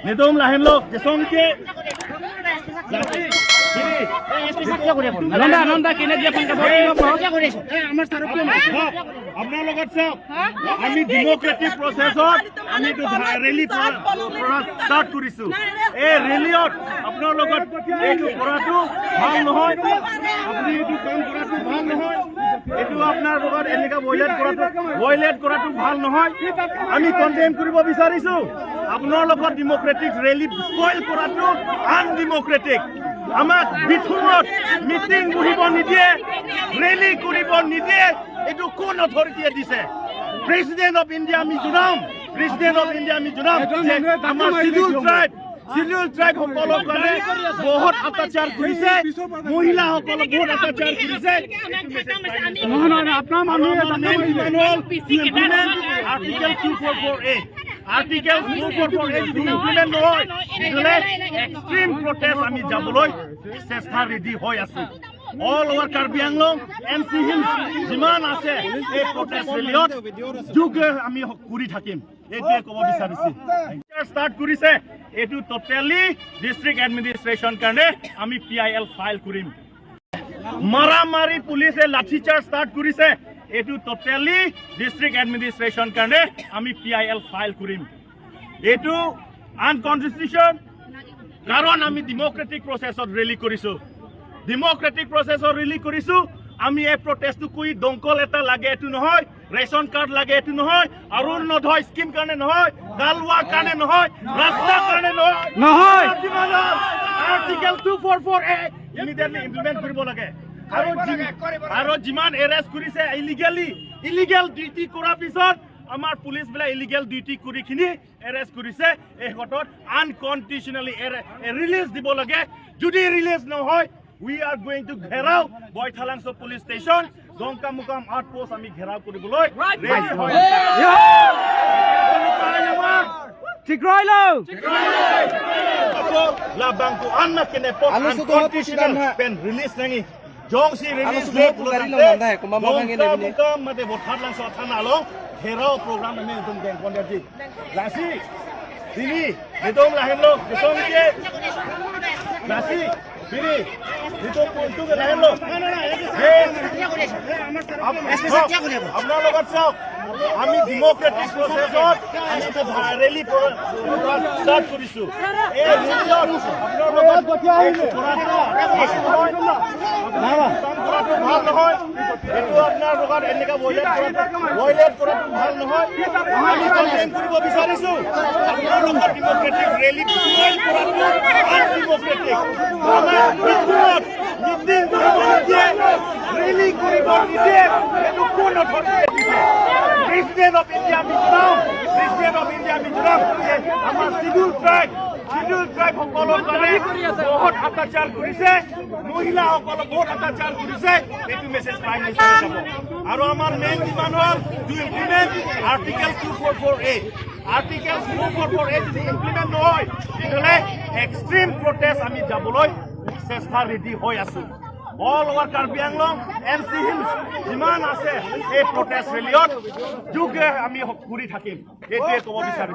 Nidom lahenlo jesongke Nanda Nanda কেনে দিয়া আপোনাৰ লগত চাওক, আমি ডেম'ক্ৰেটিক প্ৰচেছত আমি এইটো ৰেলী ষ্টাৰ্ট কৰিছোঁ। এই ৰেলীত আপোনাৰ লগত এইটো কৰাটো ভাল নহয়। আপুনি এইটো কাম কৰাটো ভাল নহয়। এইটো আপোনাৰ লগত এনেকুৱা ভায়লেট কৰাটো ভাল নহয়। আমি কণ্ডেম কৰিব বিচাৰিছোঁ। আপোনাৰ লগত ডেম'ক্ৰেটিক ৰেলী স্পইল কৰাটো আনডেম'ক্ৰেটিক। আমাক বিথুঙত মিটিং বহিব নিদিয়ে, ৰেলী কৰিব নিদিয়ে। এইটো কোন অথৰিটিয়ে দিছে? প্ৰেচিডেণ্ট অফ ইণ্ডিয়া আমি জনাম, প্ৰেচিডেণ্ট অফ ইণ্ডিয়া আমি জনাম যে আমাৰ চিডিউল ট্ৰাইব সকলৰ কাৰণে বহুত অত্যাচাৰ কৰিছে, মহিলাসকলক বহুত অত্যাচাৰ কৰিছে। নহয় নহয়, আপোনাৰ মানুহে হ'ল Article 244A। Article 244A যদি ইমপ্লিমেণ্ট নহয়, তেতিয়াহ'লে এক্সট্ৰিম প্ৰটেষ্ট আমি যাবলৈ চেষ্টা ৰেডি হৈ আছো। All over Karbi Anglong, N C hills যিমান আছে, এই প্ৰটেষ্ট ৰেলীত যোগ আমি কৰি থাকিম, এইটোৱে ক'ব বিচাৰিছো। ষ্টাৰ্ট কৰিছে, এইটো টোটেলি ডিষ্ট্ৰিক্ট এডমিনিষ্ট্ৰেশ্যন কাৰণে আমি পিআইএল ফাইল কৰিম। মাৰামাৰি, পুলিচে লাঠিচাৰ্জ ষ্টাৰ্ট কৰিছে, এইটো টোটেলি ডিষ্ট্ৰিক্ট এডমিনিষ্ট্ৰেশ্যন কাৰণে আমি পিআইএল ফাইল কৰিম। এইটো আনকনষ্টিটিউশ্যন, কাৰণ আমি ডেম'ক্ৰেটিক প্ৰচেছত ৰেলী কৰিছোঁ। ডেম'ক্ৰেটিক প্ৰচেছত ৰেলী কৰিছোঁ আমি। এই প্ৰটেষ্টটো কৰি দংকল এটা লাগে এইটো নহয়, ৰেচন কাৰ্ড লাগে এইটো নহয়, অৰুণোদয় স্কিম কাৰণে নহয়, গালৱাৰ কাৰণে নহয়, ৰাস্তাৰ কাৰণে নহয়। নহয়। Article 244A immediately implement কৰিব লাগে। আৰু যিমান এৰেষ্ট কৰিছে ইলিগেলি, ইলিগেল ডিউটি কৰাৰ পিছত আমাৰ পুলিচবিলাক ইলিগেল ডিউটি কৰি খিনি এৰেষ্ট কৰিছে, এই ক্ষেত্ৰত আনকণ্ডিশ্যনেলি ৰিলিজ দিব লাগে। যদি ৰিলিজ নহয়, we are going to ঘেৰাও বৈঠালাংছ' পুলিচ ষ্টেচন, ডংকামুকাম আউটপোষ্ট আমি ঘেৰাও কৰিবলৈ ready হৈ। ঠিক রইলো। Labang ko an kene pot unconditional pen release nangi jong si release le Dongkamukam mate Botharlangso thana long gherao program ame dum geng konda ji lasi dini nidom lahenlo jesongke lasi bini nidom pontu ke lahenlo। আপোনাৰ লগত চাওক, আমি Democratic প্ৰচেছত আমি rally start কৰিছোঁ। এই ৰেলীত আপোনাৰ লগত কৰাটো কাম কৰাটো ভাল নহয়। এইটো আপোনাৰ লগত এনেকুৱা ভায়লেট কৰাটো ভাল নহয়। আমি কণ্ডেম কৰিব বিচাৰিছোঁ। আপোনাৰ লগত ডেম'ক্ৰেটিক ৰেলী কৰাটো আনডেম'ক্ৰেটিক। আমাক বিথুঙত মিটিং কৰিব নিদিয়ে, ৰেলী কৰিব নিদিয়ে। এইটো কোন অথৰিটিয়ে দিছে? প্ৰেচিডেণ্ট অফ ইণ্ডিয়া আমি জনাম, প্ৰেচিডেণ্ট অফ ইণ্ডিয়া আমি জনাম যে আমাৰ চিডিউল ট্ৰাইব সকলৰ কাৰণে বহুত অত্যাচাৰ কৰিছে, মহিলাসকলক বহুত অত্যাচাৰ কৰিছে। এইটো মেছেজ প্ৰাইম মিনিষ্টাৰে যাব। আৰু আমাৰ মেইন ডিমাণ্ড হ'ল to implement Article 244A। Article 244A যদি ইমপ্লিমেণ্ট নহয়, তেতিয়াহ'লে এক্সট্ৰিম প্ৰটেষ্ট আমি যাবলৈ চেষ্টা ৰেডি হৈ আছো। All over Karbi Anglong, N C hills যিমান আছে, এই প্ৰটেষ্ট ৰেলীত যোগ আমি কৰি থাকিম, এইটোৱে ক'ব বিচাৰিছোঁ।